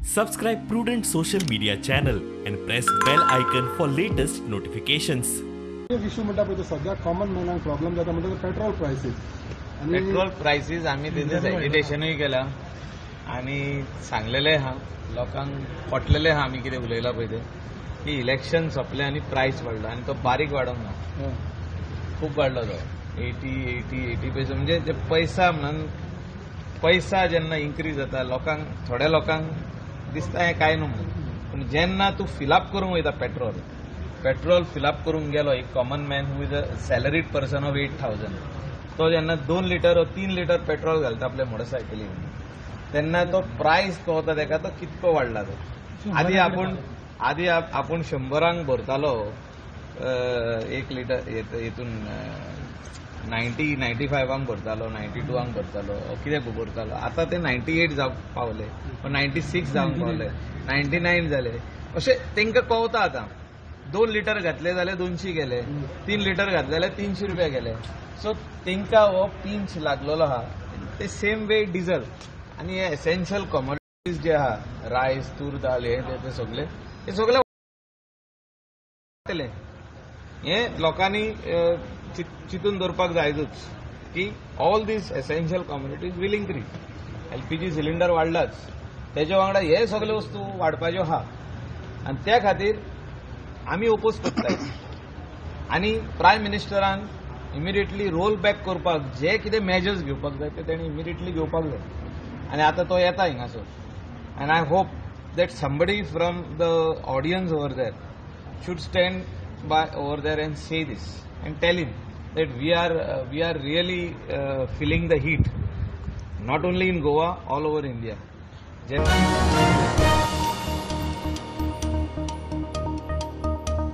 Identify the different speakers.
Speaker 1: Subscribe Prudent Social Media channel and press bell icon for latest notifications.
Speaker 2: Issue म्हणटा पळय तो सद्या common मॅनाक problem जाता म्हणटा पेट्रोल प्रायसीस.
Speaker 3: पेट्रोल प्रायसीस आमी तेजेर एजिटेशनूय केला आनी सांगलेलें आहा लोकांक, पटलेलें आहा आमी कितें उलयलां पळय तें की इलेक्शन सोंपलें आनी प्रायस वाडलो आनी तो बारीक वाडोंक ना, खूब वाडलो तो 80 80 80 पैसा. म्हणजे जे पैसा म्हणून पैसा जेन्ना इन्क्रीज जाता लोकांक, थोड्या लोकांक दिसता हें कांय न्हू म्हणून, पूण जेन्ना तूं फिलअप करूंक वयता पेट्रोल, पेट्रोल फिलअप करूंक गेलो एक common man who is a salaried person of 8,000, तो जेन्ना 2 लिटर वा 3 लिटर पेट्रोल घालता आपल्या मोटरसायकलीक तेन्ना तो प्रायस कळता तेका तो कितको वाडला तो. आदी आपूण 100 भरतालो 1 लिटर, हितून 90 95 भरतालो, 92 भरतालो, कितें भरतालो. आतां ते 98 जावंक पावले, 96 जावंक पावले, 99 जाले. अशें तांकां कळता आतां 2 लिटर घातले जाल्यार 200 गेले, 3 लिटर घातले जाल्यार 300 रुपया गेले. सो तांकां हो पिंच लागलेलो आहा. ते सेम वे डिझल आनी हे एसेन्शियल कॉमोडिटीज जे आहा, रायस, तूर दाल, हे ते सगळे, हे सगळे वाडटले. हे लोकांनी चिंतून दवरपाक जायजूच की all these essential commodities will increase. LPG cylinder वाडलाच, तेजे वांगडा हे सगळे वस्तू वाडपाच्यो आहा आनी त्या खातीर आमी ओपोज करताय. आनी प्रायम मिनिस्टरान इमिडिएटली रोल बॅक करपाक जे कितें मेजर्स घेवपाक जाय ते तेणी इमिडिएटली घेवपाक जाय. आनी आतां तो येता हिंगासर and I hope that somebody from the audience over there should stand by over there and say this and tell him that we are really feeling the heat, not only in Goa, all over India.